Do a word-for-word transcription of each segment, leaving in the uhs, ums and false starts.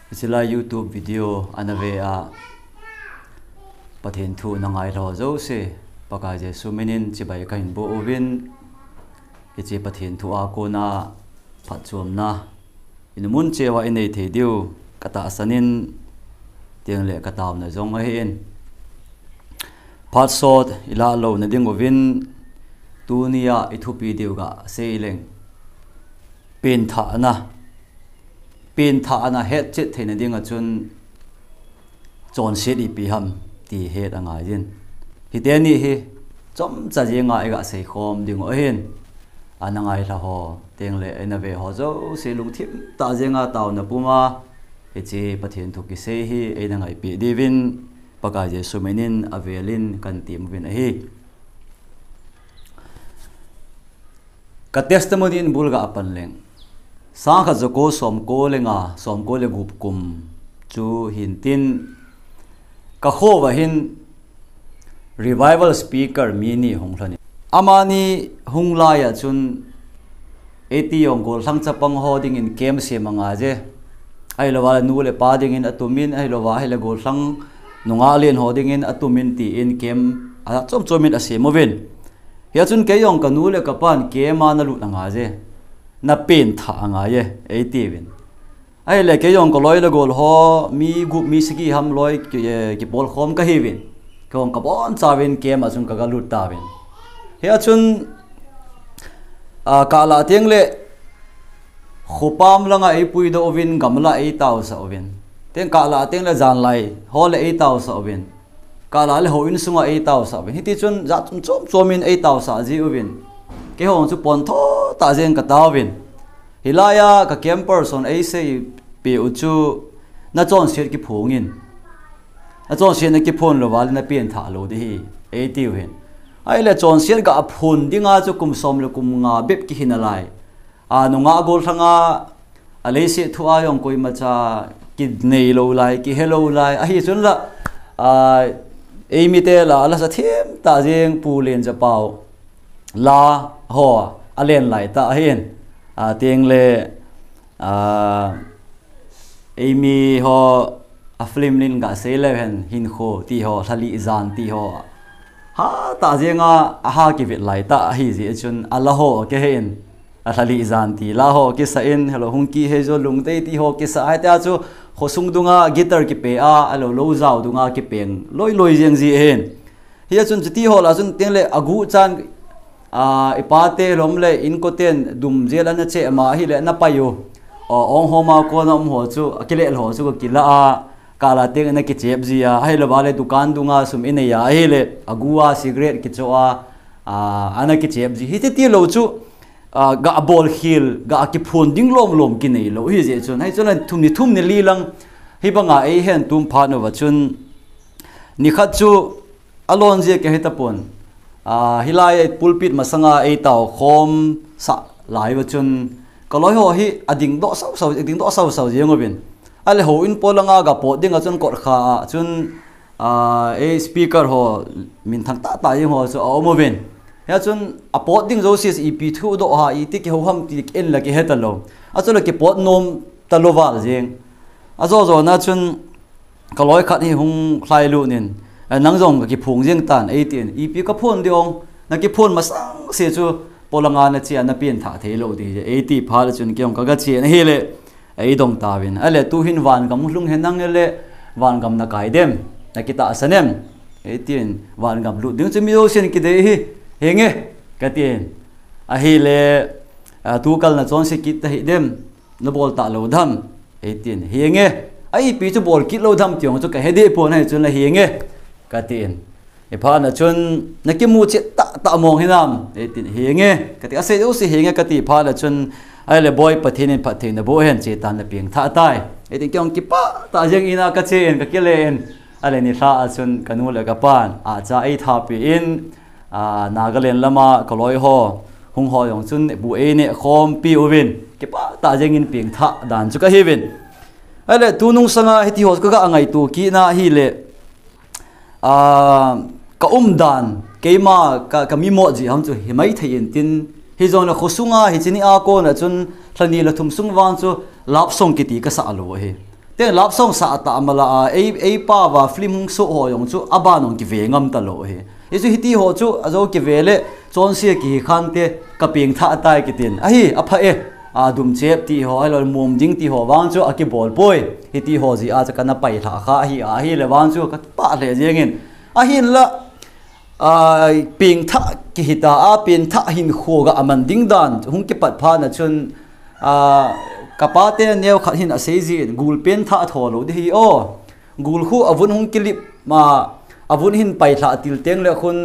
Hiche lai YouTube video ana ve a, Pathen thu na ngai lou jouse, Pakai Jesu minin chibai kahin boh uvin, hiche Pathen thu a kona phatchomna, in mun cheh uva inei thei diu ka tahsan in, tengle ka taona jong ahin. Phat sot i lah louna ding uvin, tunia i thupi diu ga sei leng. Pengthahna. Pengthahna hetchet theina dinga chun chonset ipi ham ti het angai in. Hiteni hi chomcha jenga i ga seikhom diu ahin. Ana ngai lha ho, tengle eina ve ho jouse lungthim tah jenga taona puma, hiche Pathen thu kisei hi eina ngaipi diuvin, Pakai Jesu minin avelin kan temuvin ahi. Ka testimony in bul ga pan leng. Sangkhat jako somko le nga, somko le gup kum chu hintin, ka kho uva hin revival speaker mi ni hung lhon in. Amani hung laiya chun, eiti jong gollhang chapang ho dingin camp sem angai je. Ahilouva le nu le pa dingin atumin, ahilouva ahile gollhang nungah len ho dingin atumin tin camp achom chomin asem uvin. Hia chun kei jong ka nu le ka pan camp a na lut angai je. Na pengthah angai e, eitiuvin. Ahile kei jong ka loi le gol ho, mi gup mi sagi ham loi ki, eh, kipolkhom ka hiuvin. Kei jong ka bonchauvin camp a chun ka ga lut tauvin. Hia chun, ah, kah lah tengle, khopam langa eipuidoh uvin, gamlah eitaosah uvin. Teng kah lah tengle janlai ho le eitaosah uvin. Kah lah le houin sunga eitaosah uvin. Hiti chun jat chom chom chomin eitaosah jiuvin. Kei jong chu pontho tah jeng ka tauvin. Hilaiya ka camper son eiseipeh u chu, na chonset kiphong in. Na chonset na kiphon louva le na pengthah lou ding ahi, eitiuvin. Ahile chonset ga phon dinga chu kum som le kum nga bep kihi nalai. A, nungah gollhanga, a, leiset thua jong koimacha kinei lou lai, kihe lou lai. Ahi chun la, a, eimi te la, a lasa thim tah jeng Pu Lenjapao la ho, alen lai tah ahin. A, tengle, a, eimi ho, a film nin ga sei leu hen, hinkho ti ho, lhalih jan ti ho. Hatah jenga, aha kivet lai tah ahi jeh chun, a la ho kihen. A lhalih jan ti la ho kisah in, hello, hung kihei jo lungdei ti ho kisah, hitia chu khosung dunga guitar kipe a, alou lou jao dunga kipeng loi loi jeng ji ahin. Hia chun chuti ho lah chun tengle aguh chan, a, i pa te lom le inkoten dum jel ana che ama ahile na pai u. O, ong homa kona um ho chu, akilel ho chu ka kila a, kah lah teng ana kichep ji a, ahilouva le dukan dunga sum inei a, ahile aguh a cigarette kicho a, a, ana kichep ji. Hiti ti lou chu, a, ga bol khel, ga kiphon ding lom lom kinei lou. Hijeh chun, hichun thum ni thum ni li lang, hibanga eihen tum phat uva chun, nikhat chu, alon jeh kahe tapon. A, hilai pulpit masanga eitaokhom sah lai uva chun, ka loi ho hi ading doh sau sau, ading doh sau sau jeng uvin. Ahile houin polanga ga pot dinga chun kotkha a chun, a, ei speaker ho minthang tah tah jeng ho chu aum uvin. Hia chun apot ding jouse ipi thudoh ham, iti kihou ham ti en la kihe talou. Achule kipot nom talou val jeng. Ajo jona chun, ka loi khat hi hung lhailut in, "Eh, nang jong ka kiphong jeng tan," eitin, "Ipi ka phon ding ong, na kiphon masang se chu polanga na che a na pengthah thei lou ding," eiti phat chun kei jong ka ga che in ahile, eidong tauvin. Ahile tuhin vangam lhung hen nang le vangam na kai dem, na kitahsan em? Eitin, "Vangam lut ding chu mi jousen kidei hi, henge," katin. Ahile, "A, tukal na chonse kit ta hi dem, na bol ta lou dem?" Eitin, "Henge, a ipi chu bol kit lou dem ti ong chu ka he deh pon ahi chun la henge," katin. Iphat na chun, "Na kimu chet tah tah mong hinam?" Eitin, "Henge," kati, "Asei jouse henge," kati phat na chun, "Ahile boi Pathen in phattheina boh hen, che tan na pengthah tai." Eitin, kei jong kipah tah jeng in a ka che in, ka kile in. Ahile nilhah a chun ka nu le ka pan, acha eithapi in, a, Nagaland lama ka loi ho, hung ho jong chun bu eineh khompi uvin, kipah tah jengin pengthah dan chu ka hiuvin. Ahile tunung sanga hiti ho ka ga ngaito kit na ahile, a, ka umdan, keima ka, ka mi mot jeh ham chu hi maithei intin, hijongle khosunga hiche ni a kona chun lha ni lha thum sung vang chu love song kiti ka sah lou ahi. Ten love song sa ta mala a, ei, ei pa va film hung so ho jong chu, aban jong kive ngam ta lo hi. Hichu hiti ho chu, ajo kive le, chonse kihi khan te, ka pengthah tai kitin. Ahi, apha e, a dum chep ti ho, ahilou mom ding ti ho vang chu, akibol poi. Hiti ho ji a chu kana pai lha kha, ahi, ahi le vang chu, ka pa le jeng in. Ahin la, a, pengthah kihita a, pengthah hin kho ga aman ding dan, hung kipat pha na chun, a, ka pa te neo khat hin asei jin, gul pengthah tho lo di hi o. Gul khu avun hung kilip ma, avun hin pai lha til teng le khun,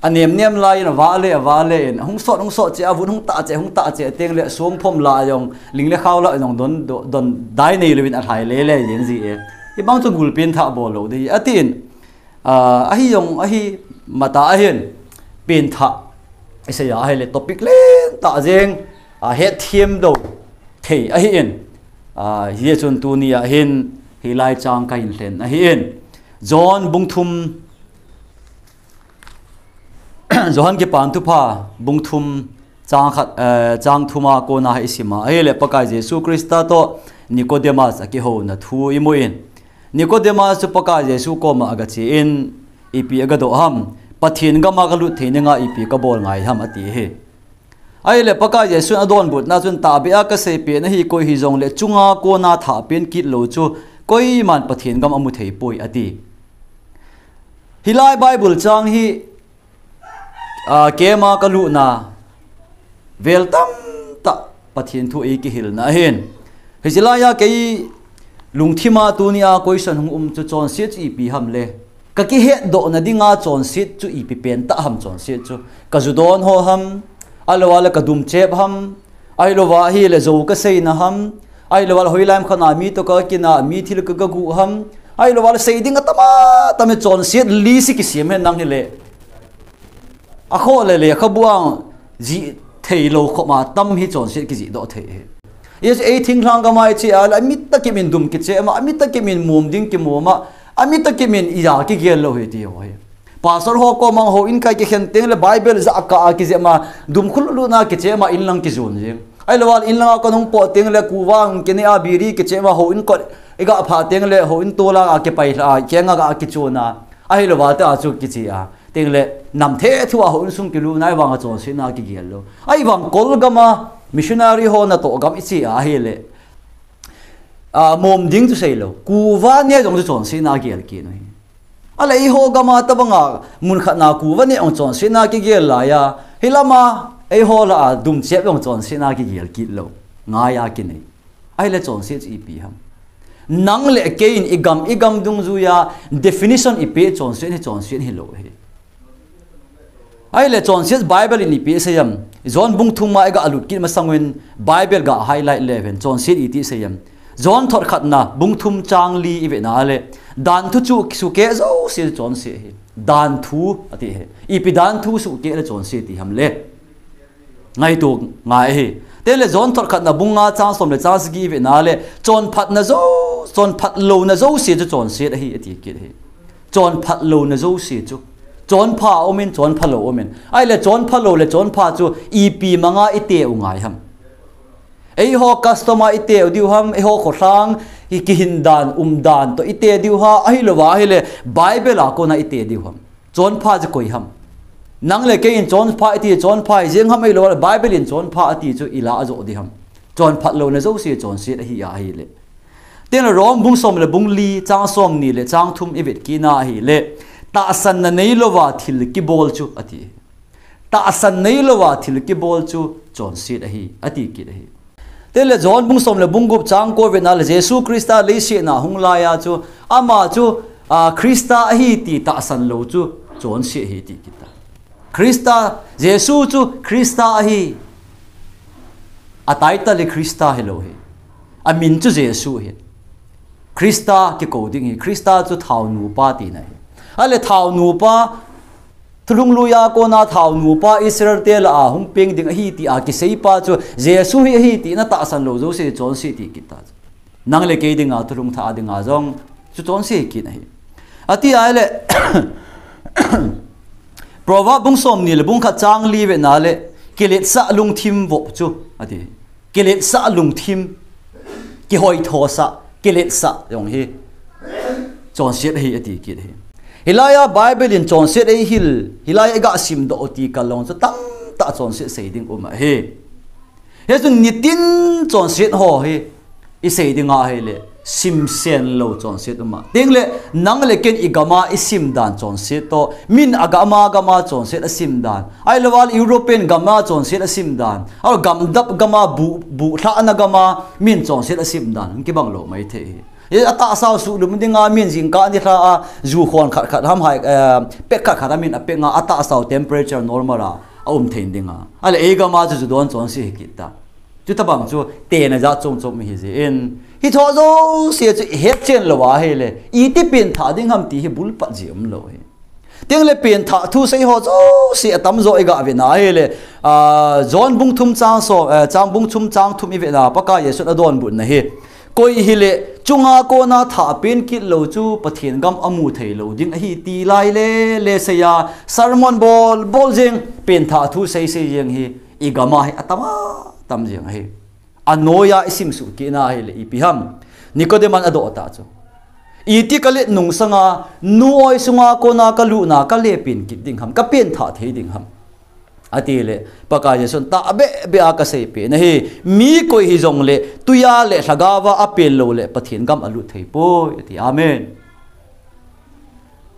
anem nem lai in ava le, ava le in, hung sot, hung sot che, avun hung ta che, hung ta che teng le, suang phom la jong, ling le khau la jong, don, don, don dai nei lo in alhai le le, jen ji e. Hibang chu gul pengthah bol lo di, atin, a, ahi jong, ahi, mata ahin, pengthah, isei a, ahi le topic len ta jeng, a, het thiam do, thei, ahi in, a, hi chun tuni ahin, hi lai chang ka hin hlen, ahi in, John bung thum, Johan kipan thupha, bung thum, chang khat, eh, chang thum a kona hi i sim a. Ahile Pakai Jesu Christa to Nicodemus a kihouna thu i mu in. Nicodemus chu Pakai Jesu koma aga che in, ipi aga doh ham, Pathen gama ka lut thei ninga ipi ka bol ngai ham ati hi. Ahile Pakai Jesu a donbutna chun tahbeh a ka seipeh na hi koi hi jongle chunga kona thah pen kit lo chu koiman Pathen gam amu thei poi ati. Hilai Bible chang hi a, kema ka lutna vel tam ta Pathen thu ei kihilna ahin. Hijilai a kei lungthima tuni a question hung um chu chonset chu ipi ham le. Ka kihet doh na dinga chonset chu ipi pen ta ham chonset chu. Ka ju don ho ham, ahilou le ka dum chep ham, ahilou ahile jo ka seina ham, ahilou hoilam khana mi to ka kina mi thil ka ga gu ham, ahilou le sei ding atama, tami chonset li si kisim hen nang hile. A kho le le kha buang ji thei lo kho ma tam hi chonset ki ji do thei he. Yes, ei thing hlang ka mai chi a, la mi ta ki min dum ki che ma, mi ta ki min mum ding ki mum a, mi ta ki min i ya ki gel lo he ti ho he. Pastor ho ko mang ho in kai ki khen teng le Bible za ka a ki je ma, dum khul lu na ki che ma in lang ki jun jing. Ahilou le in lang a ko nung po teng le ku vang ki ni a biri ki che ma ho in ko i ga pha teng le ho in to la a ki pai la a ki nga ga ki chu na. Ahilou va te a chu kichi a. Teng le nam the thu a ho in sung kilu nai vang a chonsetna kigel lo. Ai vang kol gam a missionary ho na to gam i chi a ahile. A, mom ding chu sei lo. Kuva ne jong chu chonsetna gel ki no hi. A le i ho gam a ta banga mun khat na kuva ne jong chonsetna kigel la ya. Hi lama ei ho la a dum chep jong chonsetna kigel ki lo. Ngai a ki nei. Ahile chonset chu ipi ham. Nang le kei in i gam, i gam dungjuia definition i pe chonset hi chonset hi lo hi. Ahile chonset Bible in ipi sei ham. John bung thum ma i ga lut kit masang in Bible ga highlight le ven chonset iti sei ham. John thot khatna bung thum chang li i ve na le. Dan thu chu su ke jo se chonset hi. Dan thu ati hi. Ipi dan thu su ke le chonset ti ham le. Ngai tu ngai hi. Te le John thot khatna bung nga chang som le chang sagi ve na le. Chon phat na jo, chon phat lo na jo se chu chonset ahi, ati kit hi. Chon phat lo na jo se chu. Chon pha omin, chon pha lo omin. Ahile chon pha lo le chon pha chu ipi manga i te u ngai ham. Ei ho customer i te u diu ham, ei ho kho hlang, i kihin dan, um dan to i te diu ha, ahilou va ahile Bible a kona i te diu ham. Chon pha chu koi ham. Nang le kei in chon pha iti, chon pha i jeng ham ahilou, Bible in chon pha ati chu i la a jo di ham. Chon phat lo na jo se chonset ahi a ahile. Te na Rom bung som le bung li, chang som ni le chang thum i vet kit na ahile. Tahsan na nei lo va thil kibol chu ati. Tahsan nei lo va thil kibol chu chonset ahi, ati kit ahi. Te le John bung som le bung gup chang ko ve na le Jesu Christa leiset na hung lai a chu ama chu, a, Christa ahi ti tahsan lo chu chonset ahi ti kit ta. Christa, Jesu chu Christa ahi. A title le Christa hi lo hi. A min chu Jesu hi. Christa kiko ding hi. Christa chu thao nupa ti na hi. Ahile thao nupa Thulhung lui a kona thao nupa Israel te la a hung peng ding ahi ti a kisei pa chu Jesu hi ahi ti na tahsan lo jo se chonset ti kit ta. Nang le kei dinga thulhung tha dinga jong chu chonset kit ahi. Ati ahile Proverb bung som ni le bung khat chang li ve na le kiletsah lungthim vop chu ati. Kiletsah lungthim, kihoithosah, kiletsah jong hi chonset ahi ati kit hi. Hilaiya Bible in chonset eihil, hilaiya iga simdoh u ti kalong chu tamtah chonset sei ding um ahi. Hichun nitin chonset ho hi isei ding ahile, simsen lou chonset um a. Tengle nang le ken igam a isim dan chonset toh, min agam a gam a chonset asim dan, ahilouva le European gam a chonset asim dan, ahilouleh gamdap gam a bu, bulhahna gam a min chonset asim dan kibang lou maithei hi. Atahsa u suhlum ding a, min jingkah nilhah a ju khon khat khat ham hai, pek khat khat a min apek a, atahsa u temperature normal a aum thei ding a. Ahile eigam a chu ju don chonset hi kit ta. Chutabang chu tena jat chom chom hi jin, hiche jouse chu ihet chen lou ahile iti pengthah ding ham ti hi bulpat ji umlou hi. Tengle pengthah thu sei ho jouse atamjo iga vena ahile, John bung thum chang som, chang bung thum chang thum ivena Pakai Jesun adonbutna hi, koi hile chunga kona thah peng kit lou chu Pathen gam amu thei lou ding ahi ti lai le le seiya, sermon bol bol jeng, pengthah thu sei sei jeng hi igam a hi atam a tam jeng ahi. Anoiya isimsuh kit na ahile ipi ham? Nicodemus in adoh tah chu, iti kalet nungsanga nu oi sunga kona kalutna kale peng kit ding ham, kapengthah thei ding ham? Atile Pakai Jesun tahbeh beh a kaseipeh nahi, mi koi hijongle twiya le lhagaova apen loule Pathen gam alut thei poi ati. Amen.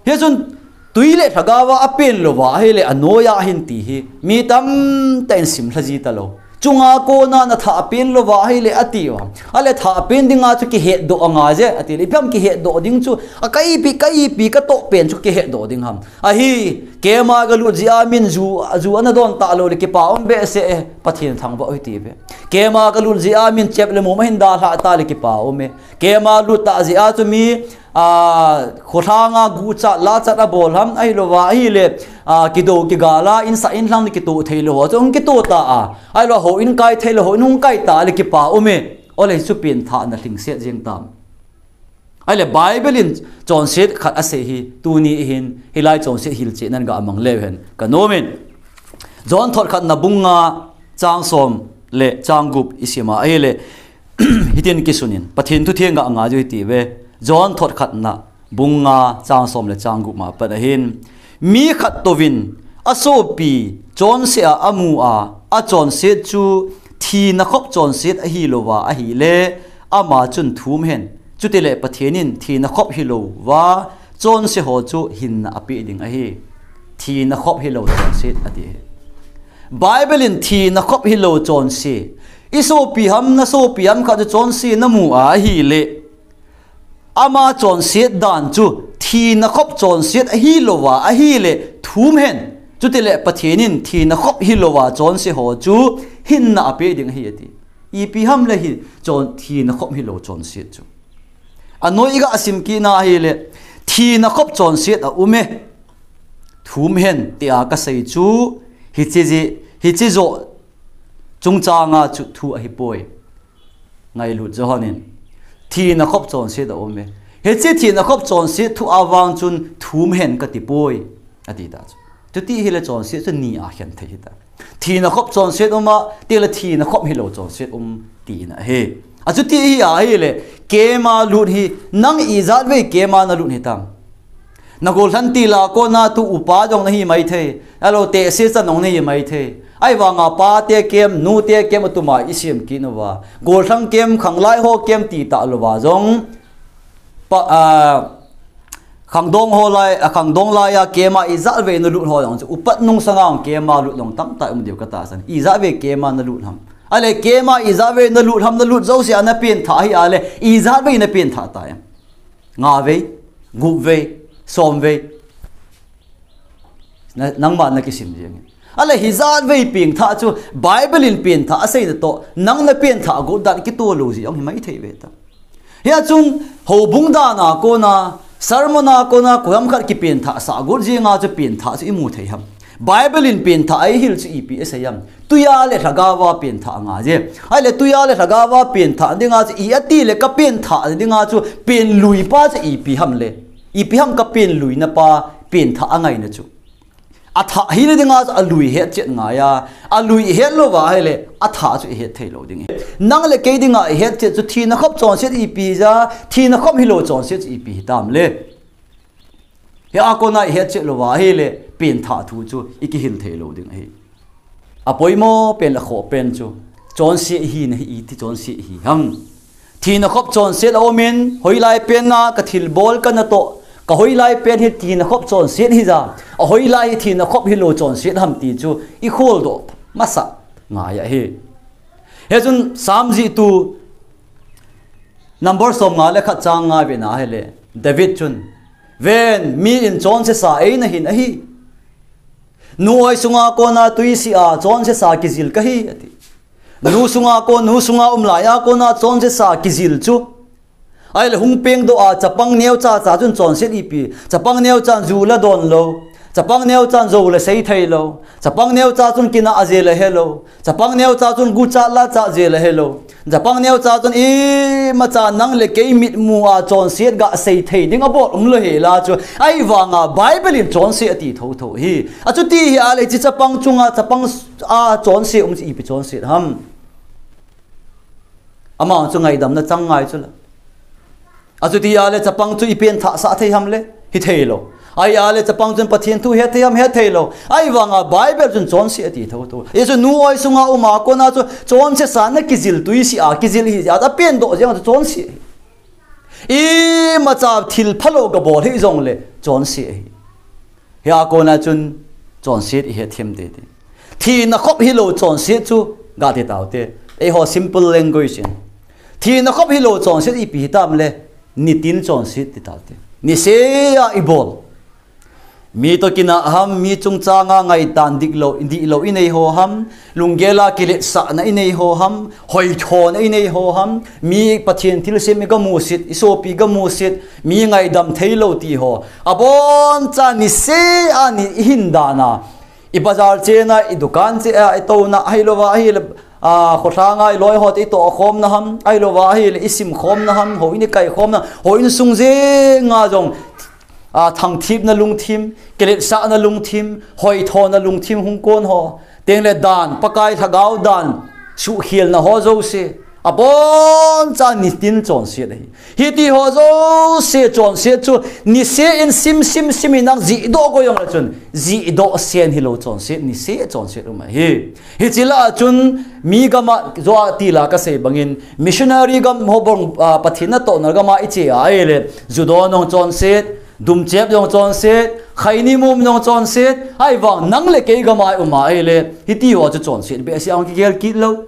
Hichun twi le lhagaova apen louva ahile anoiya ahin ti hi mi tamtah in simlha ji talou. Chunga kona nathah peng louva ahile ati u ham? Ahile thah peng dinga chu kihetdoh angaije atile, ipi ham kihetdoh ding chu? Akaipi, kaipi katoh pen chu kihetdoh ding ham? Ahi, camp a galut jeh a min ju, ju ana don talou le kipa um behseh e, Pathen thangvah u hite ve. Camp a galut jeh a min chep le mum ahin dalhah tale kipa um e. Camp a lut tah jeh a chu mi, kholhanga guchat lachat abol ham, ahilouva ahile kidou kigal a insah inlhang kitoh thei lou ho chu hung kitoh ta a, ahilou houin kai thei lou houin hung kai tale kipa um e. Ole chu pengthahna lhingset jeng tam? Ahile Bible in chonset khat asei hi tuni hin hilai chonset hilchetnan ga mang leu hen kanom in. John thot khatna bung nga chang som le chang gup isim a ahile, hitin kisunin Pathen thuthiang ga ngai u hite ve. John thot khatna bung nga chang som le chang gup ma pat ahin, mi khat touvin asopi chonse a amu a, achonset chu thina khop chonset ahilouva ahile, ama chun thum hen. Chutile Pathen in thina khop hilouva chonse ho chu hinna apeh ding ahi. Thina khop hilou chonset ati hi. Bible in thina khop hilou chonse, isopi ham nasopi ham khat chu chonse namu a ahile, ama chonset dan chu thina khop chonset ahilouva ahile thum hen. Chutile Pathen in thina khop hilouva chonse ho chu hinna apeh ding ahi ati. Ipi ham le hi chon, thina khop hilou chonset chu? Anoi iga sim kit na ahile, thina khop chonset aum e, thum hen tia kasei chu, hiche joh chungchanga chu thu ahipoi. Ngailut jo hon in, thina khop chonset aum e, hiche thina khop chonset thu a vang chun thum hen katipoi, ati ta chu. Chuti hile chonset chu ni a khen thei hita. Thina khop chonset um a, tile thina khop hilou chonset um tina ahi. Achuti hi ahile, camp a lut hi nang ijat vei camp a nalut hitam? Nagollhang til a kona tu upa jong nahi maithei, ahilou tehse chan jong nahi maithei. Ahivanga pate camp, nute camp atuma isem kit uva, gollhang camp, khanglai ho camp ti talouva jong, khangdong ho lai, khangdong laiya camp a ijat vei nalut ho jong chu upat nungsanga camp a lut jong tamtah um diu katahsan. Ijat vei camp a nalut ham? Ahile camp a ijat vei nalut ham, nalut jouse a napengthah ahi ale ijat vei napengthah ta em? Nga vei, gup vei, som vei. Nangma nakisim jeng in. Ahile hijat vei pengthah chu Bible in pengthah aseina toh nang napengthah got dan kitoh lou jeh jong hi maithei ve ta. Hia chun houbung dan a kona, sermon a kona koiham khat kipengthah sah got jenga chu pengthah chu imu thei ham? Bible in pengthah eihil chu ipi asei ham? Twiya le lhagaova pengthah angaije. Ahile twiya le lhagaova pengthah dinga chu i atile kapengthah dinga chu penlui pa chu ipi ham le? Ipi ham kapenluina pa, pengthah angaina chu? Athah hina dinga chu alui hetchet ngai a, alui ihet lou va ahile, athah chu ihet thei lou ding ahi. Nang le kei dinga ihetchet chu thina khop chonset ipi ja, thina khop hilou chonset chu ipi hitam le. Hia kona ihetchet lou va ahile, pengthah thu chu ikihil thei lou ding ahi. Apoimo pen le khoh pen chu, chonse hina hi iti chonse hi ham. Thina khop chonset a um in, hoilai pen a ka thilbol ka natoh, ka hoilai pen hi thina khop chonset hi ja, a hoilai hi thina khop hilou chonset ham ti chu, ikhol doh masa ngai ahi. Hichun Psalm jihtu number som nga le khat chang nga vena ahile, David chun, "Ven, mi in chonse sa eina hin ahi. Nu oi sunga kona tui si a chonse sa kijil kahi," ati. Nu sunga kon, nu sunga um lai a kona chonse sa kijil chu. Ahile hung pengdoh a chapang neocha cha chun chonset ipi. Chapang neocha ju la don lou. Chapang neocha jou le sei thei lou. Chapang neocha chun kina a je le helou. Chapang neocha chun gucha la cha je le helou. Chapang neocha chun imacha nang le kei mitmu a chonset ga sei thei ding abol umlou hela chu. Ahivanga Bible in chonse ati thotho hi. Achuti hi ahile chi chapang chunga chapang a chonse um chu ipi chonse ham. Ama chu ngaidamna chang ngai chu la. Achuti ahile chapang chu ipengthah sah thei ham le, hithei lou. Ahi ahile chapang chun Pathen thu hethei ham, hethei lou. Ahivanga Bible chun chonse ati thotho. Hichu nu oi sunga um a kona chu chonse sa na kijil tui si a, kijil hi a, apengdoh jeng chu chonse. Imacha thil phalou kabol hijong le chonse ahi. Hia kona chun chonset ihet them tete. Thina khop hilou chonset chu ga ti taute. Eiho simple language in. Thina khop hilou chonset ipi hitam le nitin chonset ti taute. Nisea ibol. Mi toh kina ham, mi chungchanga ngaidan dihlou, dihlou inei ho ham, lunggel a kiletsahna inei ho ham, hoithona inei ho ham, mi Pathen thilsem iga musit, isopi ga musit, mi ngaidam theilou ti ho. Aboncha nisea ni ihin dan a. I bazar chena, i dukan che a, i touna, ahilouva, ahile, a, khosanga, i loi ho te i toh khomna ham, ahilouva, ahile, i sim khomna ham, houin i kai khomna, houin sung jenga jong, a, thangthipna lungthim, kiletsahna lungthim, hoithona lungthim hung kon ho. Tengle dan, Pakai Lhagao dan, suhkhelna ho jouse. Aboncha nitin chonset ahi. Hiti ho jouse chonset chu, nisea in sim, sim, sim in nang jihdoh go jong le chun, jihdoh sen hilou chonset, nisea chonset um ahi. Hiche lah a chun, mi gama, joa tila kasei bangin, missionary gam ho bang, a, Pathen natohna gama iche a ahile, ju don jong chonset, dumchep jong chonset, khaini mum jong chonset, ahivang nang le kei gama i um a ahile, hiti ho chu chonset behseh a hung kigel kit lou.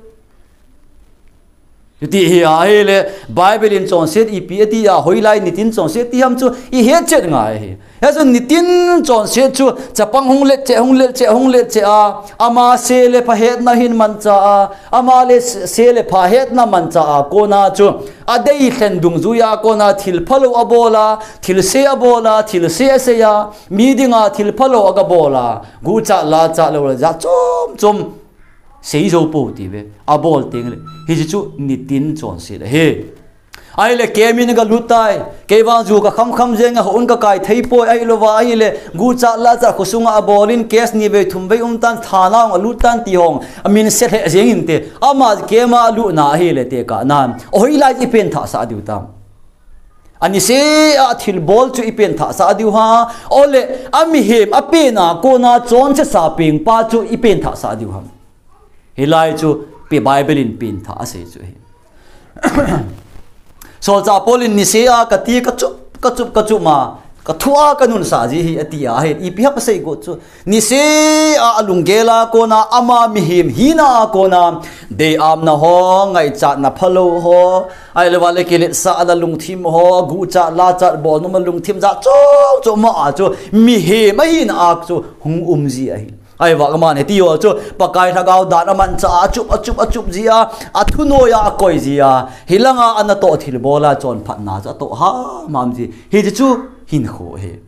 Hiti hi ahile, Bible in chonset ipi ati a, hoilai nitin chonset ti ham chu ihetchet ngai ahi. Hichun nitin chonset chu, chapang hung letcheh, hung letcheh, hung letcheh a, ama se le pha hetna hin mancha a, ama le se le pha hetna mancha a, kona chu, adei lhen dungjuia kona thil phalou abol a, thilse abol a, thilse asei a, mi dinga thil phalou aga bol a, gucha la cha lou le jat chom chom. Sei jou pou ti ve, abol tengle. Hiche chu nitin chonset ahi. Ahile camp in aga lut tai. Kei vang ju ka kham kham jeng a, houin ka kai thei poi, ahilouva, ahile, gucha la cha khosunga abol in case ni vei thum vei um tan, thana hung alut tan ti hong, amin se lheh jeng inte. Ama camp a alutna ahile tekah nan. Hoilai i pengthah sah diu tam. Anisea thilbol chu i pengthah sah diu ham. Ole, amihem, apen a kona chonse sa pengpa chu i pengthah sah diu ham. Hilai chu pi Bible in pengthah asei chu ahi. Solchah Paul in nisea kati kachup, kachup, kachup ma, kathua kanunsah ji ahi ati ahi. Ipi ham asei got chu. Nisea alunggel a kona ama mihem hina a kona. Deiamna ho, ngaichatna phalou ho. Ahilouva le kiletsahna lungthim ho, guchat, lachat, bolnumna lungthim jat chom chom ma a chu. Mihem ahina a chu hung um ji ahi. Ahivang aman hiti ho chu, Pakai Lhagao dan amanchah a, achup, achup, achup ji a, athunoiya akoi ji a, hilanga anatoh thilbol a chonphatna chu atoh hamham ji. Hiche chu hinkho ahi.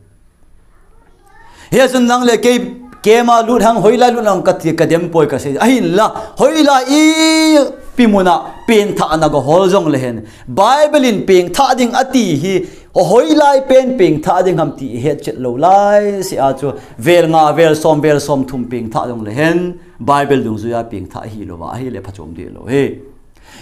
Hichun nang le kei camp a lut hang, hoilai lut hang kati, kadem poi kasei. Ahinla, hoilai ipi muna pengthahna gahol jongle hen. Bible in pengthah ding ati hi, Hoilai pen pengthah ding ham ti ihet chet lou lai, sia chu vel nga, vel som, vel som thum pengthah dong le hen, Bible dungjuia pengthah hi louva, ahile phachom deh lou hi.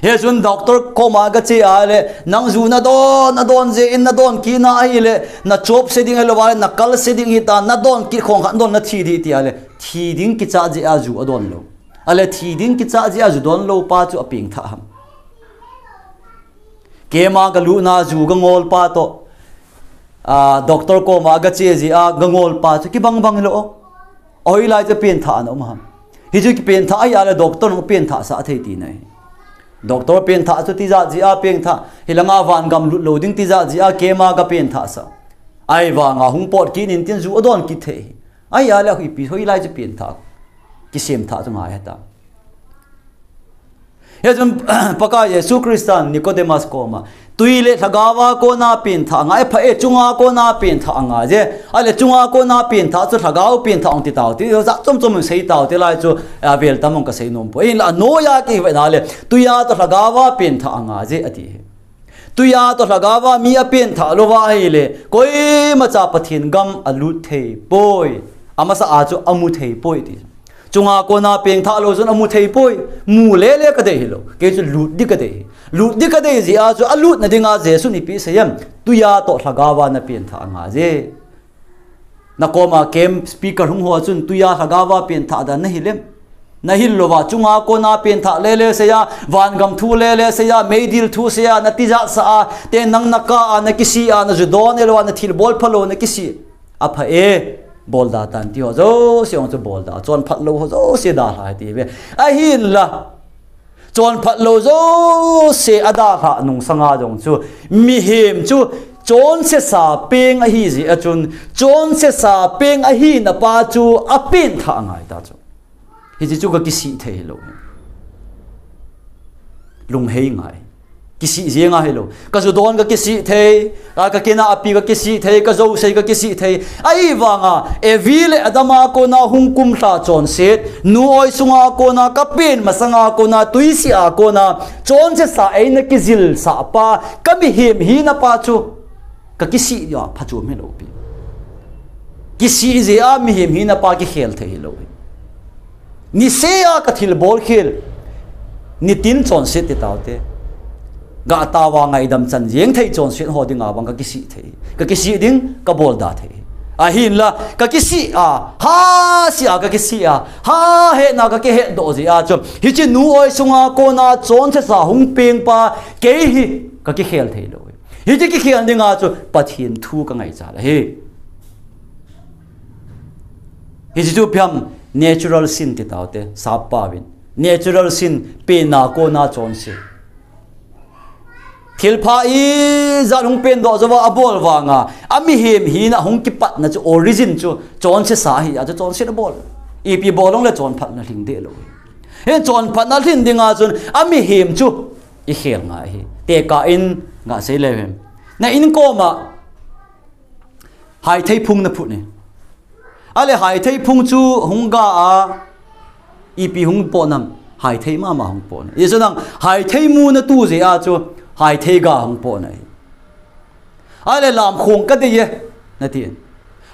Hichun doctor koma gache a le, nang ju nadon, nadon jeh in nadon kit na ahile, nachop se ding hilou va le, nakal se ding hita, nadon kit khong khat don nathi ding tia le, thi ding kicha jeh a ju adon lou. Ale thi ding kicha jeh a ju don lou pa chu apengthah ham. Kema galut na ju gangol pa toh, a, doctor koma gache jeh a gangol pa chu kibang bang hilou. Hoilai chu pengthah na um ham. Hichu kipengthah ahile doctor hung pengthah sah thei tina ahi. Doctor pengthah chu tijat jeh a pengthah, hilanga vangam lut lou ding tijat jeh a kema gapengthah sah. Ahivanga hung pot kit in tin ju adon kit thei. Ahile ipi hoilai chu pengthah, kisemthah chu ngai heta. Hichun Pakai Jesu Christan Nicodemus koma, tui le lhagaova kona pengthah angai, pha e, chunga kona pengthah angai je. Ale chunga kona pengthah chu lhagao pengthah ong ti tau ti, jat chom chom sei tau ti lai chu, a, vel tam ong kasei nom poi. Hinla anoiya kivetna le, tuiya toh lhagaova pengthah angai je ati hi. Tuiya toh lhagaova mi apengthah louva ahile, koimacha Pathen gam alut thei poi. Amasa a chu amu thei poi ti. Chunga kona pengthah lou chun amu thei poi. Mu lele kadei hilou. Kei chu lut ding kadei. Lut ding kadei jeh a chu alutna dinga Jesun ipi asei em. Tuiya toh lhagaova napengthah angai je. Nakoma camp speaker hung ho chun tuiya lhagaova pengthah dan nahil em. Nahil louva, chunga kona pengthah lele seiya, vangam thu lele seiya, meidil thu seiya, natijat sah a, te nang nakah a, nakisih a, naju don e louva, nathilbol phalou, nakisih. Apha e, bolda tan ti ho jouse ong chu bolda, chonphat lou ho jouse dalha ti ve. Ahinla, chonphat lou jouse adalhah nung sanga jong chu, mihem chu chonsesa peng ahi jeh a chun, chonsesa peng ahina pa chu apengthah angai ta chu. Hiche chu kakisih thei hilou. Lunghei ngai. Kisih jeng ahilou. Kaju don kakisih thei, a, kakina api kakisih thei, kajousei kakisih thei. Ahivanga, Evi le Adama kona hung kumlha chonset, nu oisunga kona, kapen masanga kona, tuisia kona, chonsesa eina kijilsah pa, kamihem hina pa chu kakisih dia phachom hilou pi. Kisih jeh a mihem hina pa kikhel thei hilou. Nisea kathilbol khel. Nitin chonset ti taute. Gataova ngaidam chan jeng thei chonset ho dinga vang kakisih thei. Kakisih ding, kabolda thei. Ahinla, kakisih a, ha sia kakisih a, ha hetna kakihetdoh jeh a chu. Hiche nu oisunga kona chonsesa hung peng pa, kei hi kakikhel thei lou. Hiche kikhel dinga chu Pathen thu kangaicha ahi. Hiche chu phiam natural sin ti taute, sappao vin. Natural sin, penna kona chonse. Thilpha ijat hung pendoh jouva abol vanga, amihem hina hung kipatna chu origin chu chonsesa ahi, achu chonset abol. Ipi bol jongle chonphatna lhing deh lou. Hin chonphatna lhin dinga chun amihem chu ikhel ngai ahi. Tekah in gasei leu hen. Na inkoma haithei phung naphut e. Ale haithei phung chu hung ga a, ipi hung poh nam, haithei mama hung poh nam. Hichu nang, haithei mu natu jeh a chu, haithei ga hung poh nam. Ale lamkhong kadei e, nati.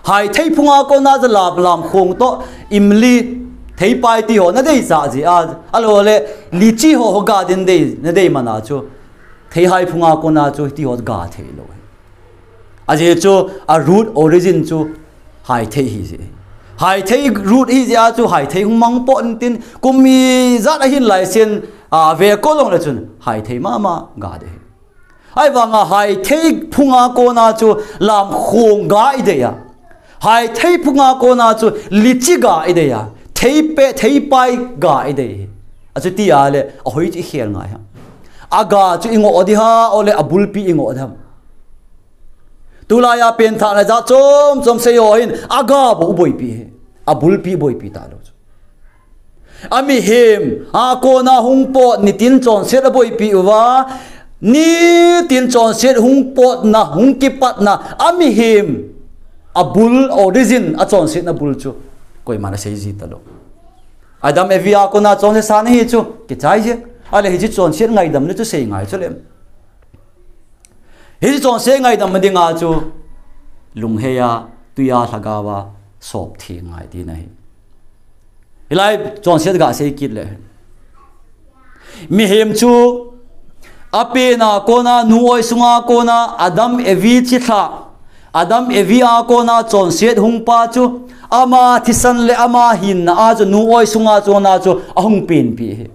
Haithei phunga kona chu lam, lamkhong toh, imli, theipai ti ho nadei jeh a, ahilou le, lychee ho, ho ga din dei, nadei mana chu. Theihai phunga kona chu ti ho ga thei lou. Ajeh chu a root origin chu haithei hijeh. Haithei root hijeh a chu haithei hung mang poh intin kum ijat ahin laisen a vekol jongle chun haithei mama ga dei. Ahivanga haithei phunga kona chu lamkhong ga idei a. Haithei phunga kona chu lychee ga idei a. Theipe, theipai ga idei. Achuti ahile, ahoi chu ikhel ngai ham. Aga chu ingoh ding ham, ole abulpi ingoh ding ham. Tulaiya penthahna jat chom chom seiho hin, aga bou boipi hi. Abulpi boipi talou chu. Amihem a kona hung pot, nitin chonset aboipi uva, nitin chonset hung potna, hung kipatna, amihem abul, origin, achonsetna bul chu koiman asei ji talou. Adam Evi a kona chonsesa ahi chu kichai jeh. Ale hiche chonset ngaidamna chu sei ngai chu lem. Hiche chonset ngaidam dinga chu lunghei a, tui a, lhagao a, sop theng ngai tina ahi. Hilai chonset gasei kit le, mihem chu apen a kona, nu oi sunga kona Adam Evi chilhah, Adam Evi a kona chonset hung pa chu, ama thisan le ama hinna a chu nu oi sunga chona chu ahung penpi ahi.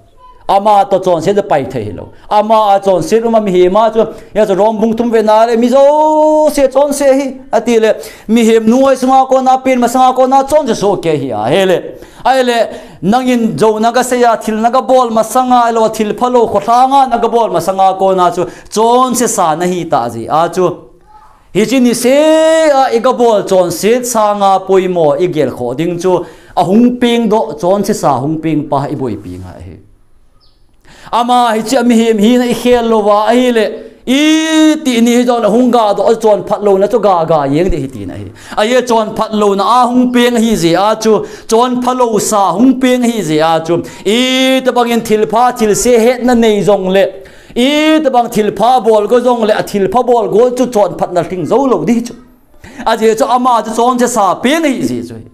Ama toh chonset chu pai thei hilou. Ama a chonset um a mihem a chu, hia chu Rom bung thum vena le, mi jouse chonset ahi, ati le, mihem nu oi sunga kona, pen masanga kona chonset soh kei ahi a, ahile, ahile, nangin jou na gasei a, thil na gabol masanga, ahilou, thil phalou, kholhanga na gabol masanga kona chu chonset sa nahi tah jeh a chu, hiche niseh a i gabol chonset sanga poimo i gelkhoh ding chu, ahung pengdoh, chonset sa hung peng pa i boipi ngai ahi. Ama hiche a mihem hina i khel louva ahile, iti ni hijongle hung gadoh, chonphat louna chu ga ga jeng ding ahi tina ahi. Ahi, chonphat louna a hung peng ahi jeh a chu, chonphalou sa hung peng ahi jeh a chu, itobangin thilpha thilse hetna nei jongle, itobang thilpha bol go jongle, a thilpha bol go chu chonphatna lhing jou lou ding chu. Ajeh chu ama chu chonset sa peng ahi jeh chu ahi.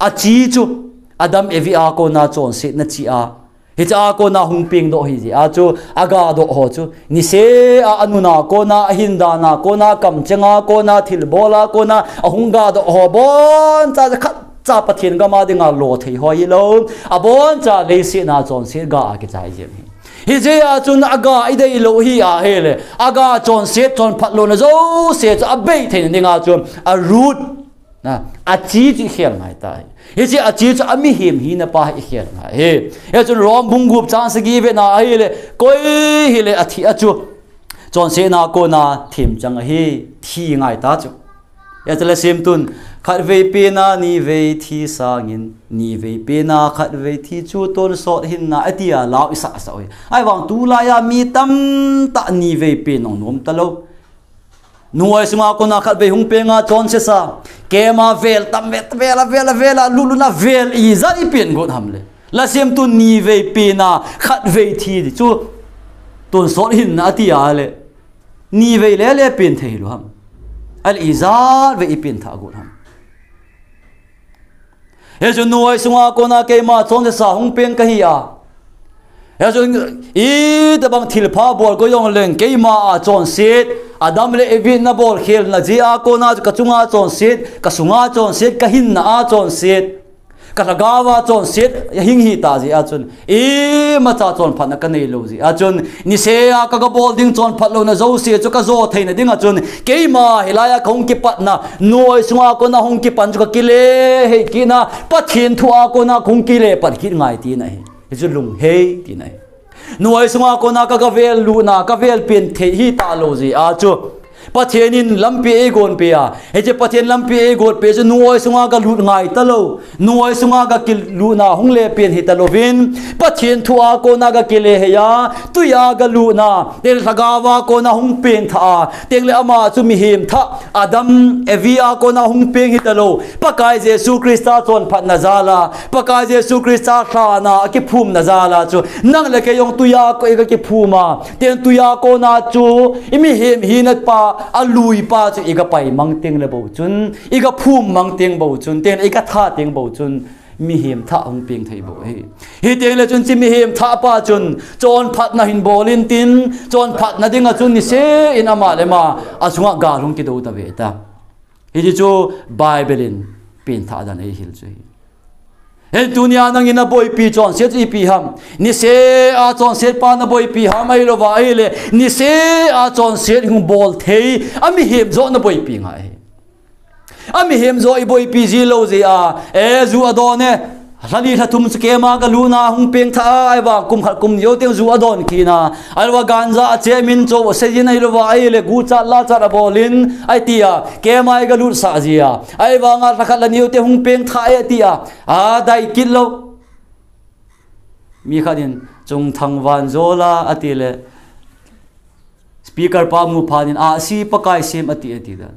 Achi chu Adam Evi a kona chonsetna chi a, hiche a kona hung pengdoh ahi jeh a chu, agadoh ho chu niseh a, anun a kona, ahin dan a kona, kamcheng a kona, thilbol a kona ahung gadoh ho boncha chu khatcha Pathen gam a dinga lo thei ho hilou, aboncha leiset a chonset ga a kichai jeng ahi. Hijeh a chun aga i deilou ahi ahile, aga chonset, chonphat louna jouse chu abei theina dinga chu a root, achi chu i khel ngai tai. Hiche achi chu a mihem hina pa i khel ngai ahi. Hichun Rom bung gup chang sagi vena ahile, koi hile athi a chu chonsetna kona themchang ahi, thi ngai ta chu. Hiche lasemtun, khatvei pena nivei thi sangin, nivei pena khatvei thi chu tonsot hinna, atia lau i sah sah uve. Ahivang tulai a mi tamtah nivei pen nong nom talou. Nu oi sunga kona khatvei hung penga chonset sa, kema vel tam vet, vel a, vel a, vel a, lut lut na vel ijat i pen got ham le. Lasemtun nivei pena khatvei thi chu tonsot hinna atia le, nivei le le pen thei lou ham? Ahile ijat vei i pen tha got ham? Hichun nu oi sunga kona keima chonset sa hung peng kahi a, hichun itobang thilpha bol go jongleng keima a chonset, Adam le Evi na bolkhelna jeh a kona kachunga chonset, kasunga chonset, kahinna a chonset, kalhagao a chonset ahing hita jeh a chun, imacha chonphatna kanei lou jeh a chun, niseh a ka, kabol ding chonphat louna jouse chu kajo theina dinga chun, keima hilai a kahung kipatna, nu oi sunga kona hung kipan chu kakile hei kitna, Pathen thu a kona kahung kile pat kit ngai tina ahi. Hichu lunghei tina ahi. Nu oi sunga kona ka, kavel lutna, kavel pen thei hita lou jeh a chu, Pathen in lampi eigonpeh a, hiche Pathen lampi eigonpeh chu nu oi sunga kalut ngai talou, nu oi sunga kakilutna hung le pen hita louvin, Pathen thu a kona kakile hei a, tui a kalutna, tengle lhagao a kona hung peng thah a, tengle ama chu mihem thah, Adam, Evi a kona hung peng hita lou, Pakai Jesu Christa chonphatna jal a, Pakai Jesu Christa lhana akiphumna jal a chu, nang le kei jong tui a kona i kakiphum a, ten tui a kona chu i mihem hina pa, alui pa chu i kapai mang tengle bou chun, i kaphum mang teng bou chun, tengle i katha teng bou chun, mihem thah hung peng thei bou ahi. Hitengle chun hiche mihem thah pa chun, chonphatna hin bol intin, chonphatna dinga chun niseh in ama le ama, asunga gal hung kidou tave ta. Hiche chu Bible in penthah dan eihil chu ahi. Hiche tunia nangin naboipi chonset chu ipi ham? Niseh a chonset pa naboipi ham, ahilouva ahile, niseh a chonset hung bol thei, amihem joh naboipi ngai ahi. Amihem joh iboipi ji lou jeh a, e, ju adon e, lha li lha thum chu keima kalutna hung peng thah a, ahivang kum khat kum ni jou teng ju adon kit na, ahilouva ganja ache min cho, sejin ahilouva ahile guchat lachat abol in, ahi tia, keima kalutsah jia, ahivanga lha khat lha ni jou teng hung peng thah e tia, adai kit lou. Mi khat in, Chungthang Vanjol a, atile, speaker pa mu phat in, ahsi Pakai sem ati, ati dan.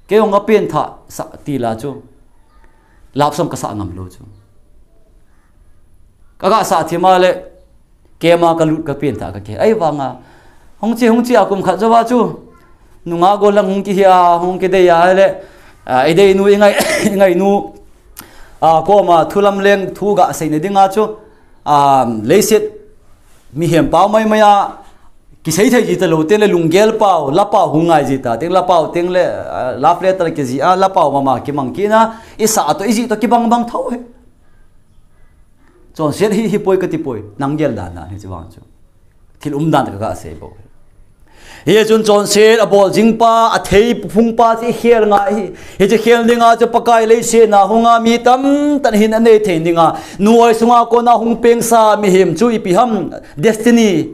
Kei jong kapenthah sah tila chu, love song kasah ngam lou chu. Kagasah thim a le, keima kalut kapenthah kakihei. Ahivanga, hung che, hung che a kum khat jouva chu, Nunga golang hung kihia, hung kidei a le, a, idei nu, ingai, ingai nu, a, koma thulam leng thu gasei na dinga chu, a, leiset mihem pau maimai a, kisei thei ji talou teng le lunggel pau, la pau hung ngai ji ta, teng la pau teng le, a, love letter kiji a, la pau mama kimang kina, isa to iji to kibang bang tho hi. Chonset hi, hi poi kati poi, nang gel dan dan hi chu vang chu. Thil umdan ka, ka sei bou. Hichun chonset abol jing pa, athei phung pa chu ikhel ngai hi. Hichu khel dinga chu Pakai leiset a hunga mi tamtah hin anei thei dinga. Nuoi sunga kona hung pengsa mihem chu ipi ham destiny.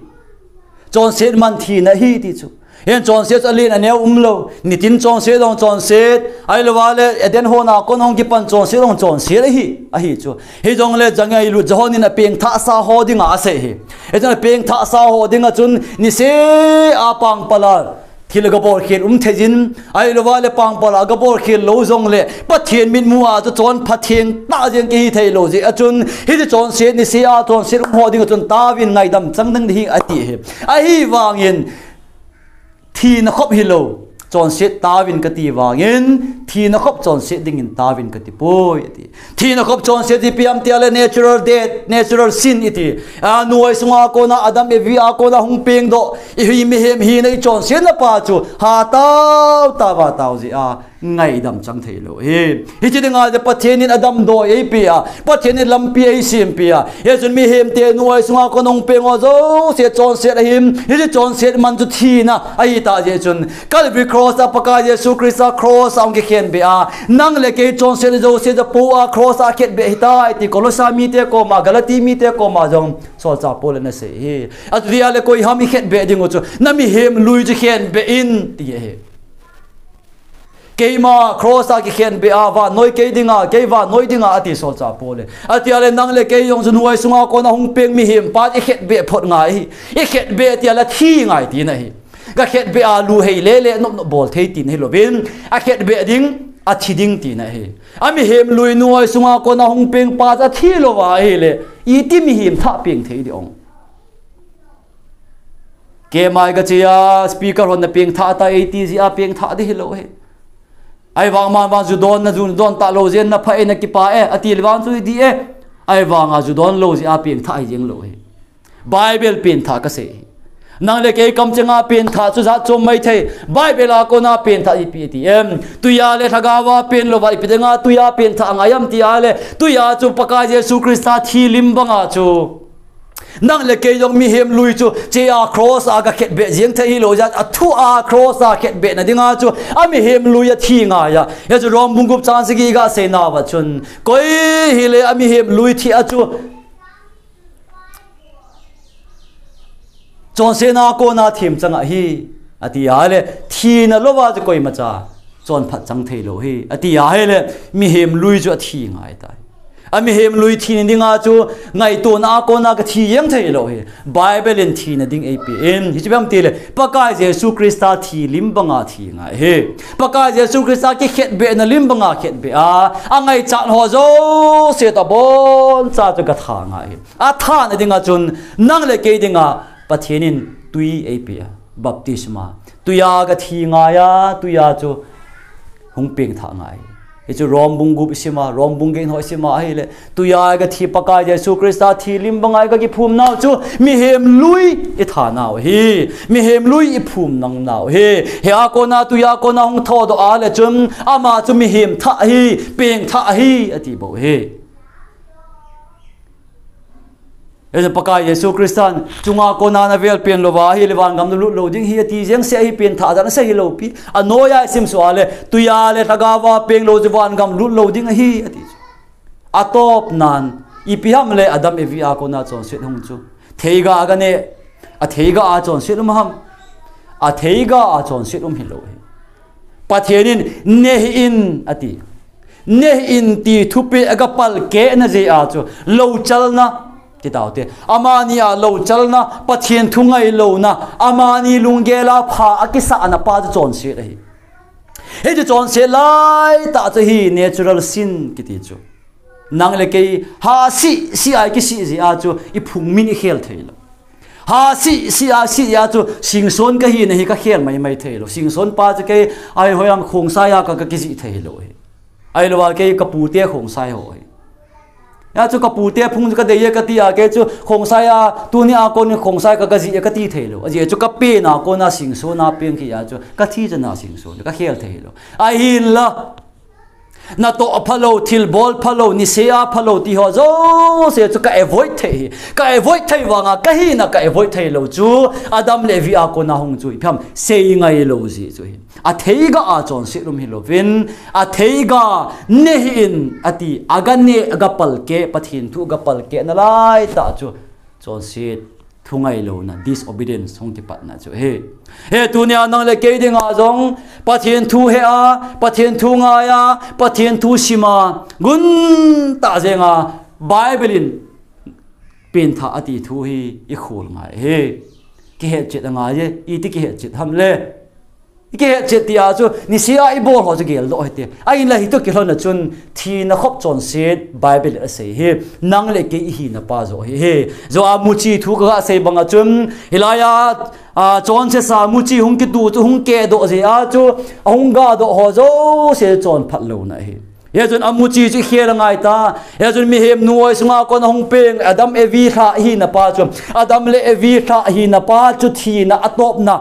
Chonset man thina hi ti chu. Hin chonset chu alen aneo umlou. Nitin chonset jong chonset. Ahilouva le Eden hon a kon hung kipan chonset jong chonset ahi. Ahi chu. Hijongle jangailut John in apengthahsa ho dinga asei hi. Hichun apengthahsa ho dinga chun nisea pangpala thil gabol khel um thei jin. Ahilouva le pangpala gabol khel lou jongle Pathen mitmu a chu chonpha thengtah jeng kihi thei lou jeh a chun. Hichu chonset nisea chonset um ho dinga chun taovin ngaidam chang ding hi ati hi. Ahivangin thina khop hilou, chonset taovin kati vangin, thina khop chonset dingin taovin kati poi, ati. Thina khop chonset ipi ham tia le natural death, natural sin iti. A, nuoi sunga kona Adam Evi a kona hung pengdoh, ihi mihem hina ichonsetna pa chu, hatao, tao, tao jeh a. Ngaidam chang thei lou hi. Hiche dinga le Pathen in adamdoi eipeh a, Pathen in lampi eisempeh a. Hichun mihemte nuoi sunga kon hung peng ho jouse chonset ahin. Hiche chonset man chu thina ahitah jeh chun Calvary Cross a Pakai Jesu Christa cross a hung kikhenbeh a. Nang le kei chonset jouse chu po a cross a khetbeh ahitai ti Kolosa mite koma, Galati mite koma jong solchah Paul in asei hi. Achuti a le koi ham ikhetbeh ding u chu. Na mihem lui chu khenbeh in ti ahi. Keima cross a kikhenbeh a, vannoi kei dinga, kei vannoi dinga, ati solchah Paul in. Atia le nang le kei jong chu nuoi sunga kona hung peng mihem pa ikhetbeh phot ngai hi. Ikhetbeh tia le thi ngai tina hi. Kakhetbeh a lu hei le le nop nop bol thei tina hilouvin. Akhetbeh ding, athi ding tina hi. Amihem lui nuoi sunga kona hung peng pa chu athi louva ahile. Iti mihem thah peng thei ding ong. Kemai kache a speaker hon na pengthah ta eiti jeh a pengthah ding hilou hi. Ahivang man vang ju don na ju don talou jeh na pha e na kipa e, ati le vang chu di e. Ahivanga ju don lou jeh a pengthah hi jeng lou hi. Bible pengthah kasei hi. Nang le kei kamchenga pengthah chu jat chom mai thei. Bible a kona pengthah ipi ti em. Tuiya le lhagaova peng louva ipi dinga tuiya pengthah ngai am tia le. Tuiya chu Pakai Jesu Christa thi lim banga chu. Nang le kei jong mihem lui chu, chea cross a kakhetbeh jeng thei hilou jeh a, athua cross a khetbeh na dinga chu, amihem lui athi ngai a. Hichu Rom bung gup chang sagi gasei nauva chun, koi hile amihem lui thi a chu. Chonsetna kona themchang ahi, ati ahile, thina louva chu koimacha. Chonphat chang thei lou hi. Ati ahile, mihem lui chu athi ngai tai. Amihem lui thina dinga chu ngaitona a kona kathi jeng thei lou hi. Bible in thina ding eipeh in. Hichu ipi ham tile, Pakai Jesu Christa thi lim banga thi ngai hi. Pakai Jesu Christa kikhetbeh na lim banga khetbeh a. Angaichat ho jouse toh aboncha chu katha ngai hi. Athana dinga chun nang le kei dinga Pathen in tui eipeh a. Baptisma. Tuiya kathi ngai a, tuiya chu hung pengthah ngai. Hichu Rom bung gup isim a, Rom bung get ho isim a ahile. Tuiya kathi Pakai Jesu Christa thi lim banga kakiphum nau chu mihem lui itha nau hi. Mihem lui iphum nang nau hi. Hia kona tuiya kona hung thodoh a le chun ama chu mihem thah hi, pengthah hi, ati bou hi. Hichu Pakai Jesu Christan chunga kona navel peng louva ahile vangam nalut lou ding hi ati jeng se ahi pengthah dan asei hilou pi. Anoiya isim suh a le, tuiya le lhagaova peng lou chu vangam lut lou ding ahi ati chu. Atop nan, ipi ham le Adam Evi a kona chonset hung chu. Theiga a gane, atheiga a chonset um ham. Atheiga a chonset um hilou hi. Pathen in, nehih in, ati. Nehih in ti thupeh agapal keh na jeh a chu, louchalna, ti tau te. Amani a louchalna, Pathen thu ngailouna, amani lunggel a pha akisahna pa chu chonset ahi. Hichu chonset laitah chu hi natural sin kiti chu. Nang le kei ha si, si a ikisih jeh a chu iphung min ikhel thei lou. Ha si si a si a chu singson kahina hi kakhel maimai theilou. Singson pa chu kei ahi hoilam khongsai a ka, kakijih theilou hi. Ahilou a kei kapute khongsai ho hi. Hijeh chun kapute phung chu kadei e kati a kei chu khongsai a tuni a kon khongsai ka, kajih e kati theilou. Ajeh chu kapen a kona singson a peng hi a chu kathi chan a singson kakhel theilou. Ahinla natoh phalou, thilbol phalou, nisea phalou ti ho jouse chu ka avoid thei hi. Ka avoid thei vanga kahina ka avoid theilou chu Adam le Evi a kona hung chu ipi ham seingailou jeh chu hi. Atheiga a chonset um hilouvin, atheiga ne hih in ati, aga ne, aga palkeh, Pathen thu aga palkeh nalai tah chu chonset thu ngailouna, disobedience hung kipatna chu hi. He tunia nang le kei dinga jong Pathen thu he a, Pathen thu ngai a, Pathen thu sim a, guntah jenga Bible in pengthah ati thu hi ikhol ngai hi. Kihetchet angai e, iti kihetchet ham le. Ikihetchet ti a chu nisea ibol ho chu geldoh hite. Ahinla hitoh kilhon a chun thina khop chonset Bible in asei hi. Nang le kei ihina pa joh hi hi. Joh a muchi thu kaga sei banga chun hilai a, a, chonsesa muchi hung kitu chu hung kehdoh jeh a chu ahung gadoh ho jouse chonphat louna hi. Hijeh chun amuchi chu ikhel angai ta. Hijeh chun mihem nuoi sunga kona hung peng Adam Evi lhah ihina pa chu, Adam le Evi lhah ihina pa chu thina atopna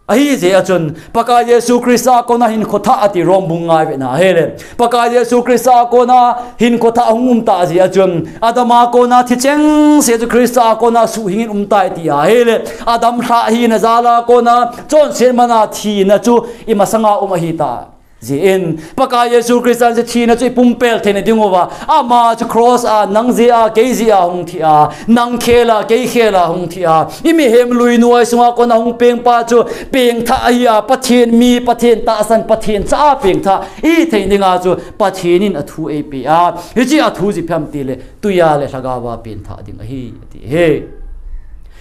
ahijeh a chun Pakai Jesu Christa a kona hinkho thah ati Rom bung nga vetna ahile. Pakai Jesu Christa a kona hinkho thah hung um tah jeh a chun Adam a kona thi chengse chu Christa a kona suhhing in um tai ti ahile. Adam lhah hina jal a kona chonset mana thina chu imasanga um ahita jeh in, Pakai Jesu Christa in thina chu ipumpel theina diuva, ama chu cross a, nang jeh a, kei jeh a hung thi a, nang khel a, kei khel a hung thi a, imihem lui nuoi sunga kona hung peng pa chu pengthah ahi a, Pathen mi, Pathen tahsan, Pathen cha a pengthah ihi thei dinga chu Pathen in athu eipeh a, hiche athu chu ipi ham tile, tuia le lhagao a pengthah ding ahi, ati hi.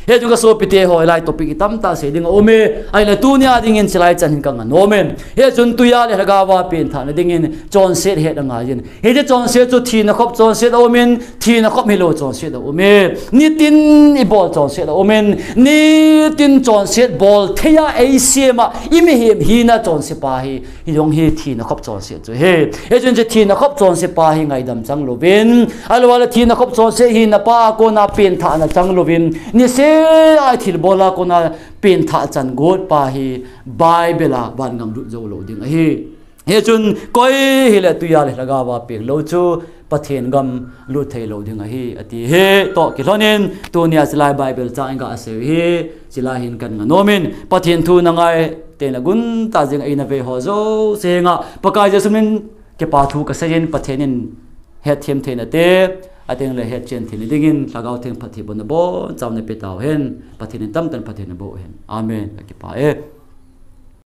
Hijeh chun kasopite ho, hilai topic hi tamtah sei ding aume, ahinla tunia dingin chulai chan hin kangah nomin. Hijeh chun tuia le lhagao a pengthahna dingin chonset het angai in. Hiche chonset chu thina khop chonset aumin, thina khop hilou chonset aume. Nitin ibol chonset aumin, nitin chonset bol thei a eisem a, imihem hina chonset pa hi. Hijong hi thina khop chonset chu hi. Hijeh chun hiche thina khop chonset pa hi ngaidam chang louvin, ahilouleh thina khop chonset hina pa a kona pengthahna chang louvin, nisea thilbol a kona pengthah chan got pa hi Bible a vangam lut jou lou ding ahi. Hijeh chun koi hile tuia le lhagao a peng lou chu Pathen gam lut thei lou ding ahi, ati hi. Toh kilhonin, tunia chulai Bible chang iga sei u hi, chulai hin kangah nomin, Pathen thu nangai teng le guntah jeng a eina ve ho jouse henga, Pakai Jesu min kipa thu kasei in, Pathen in hetthem theina te, ateng le hetchen theina dingin, Lhagao Theng phatthei bohna boncha napeh tauhen, Pathen in tamtah in phatthei naboh hen. Amen. Kakipah e.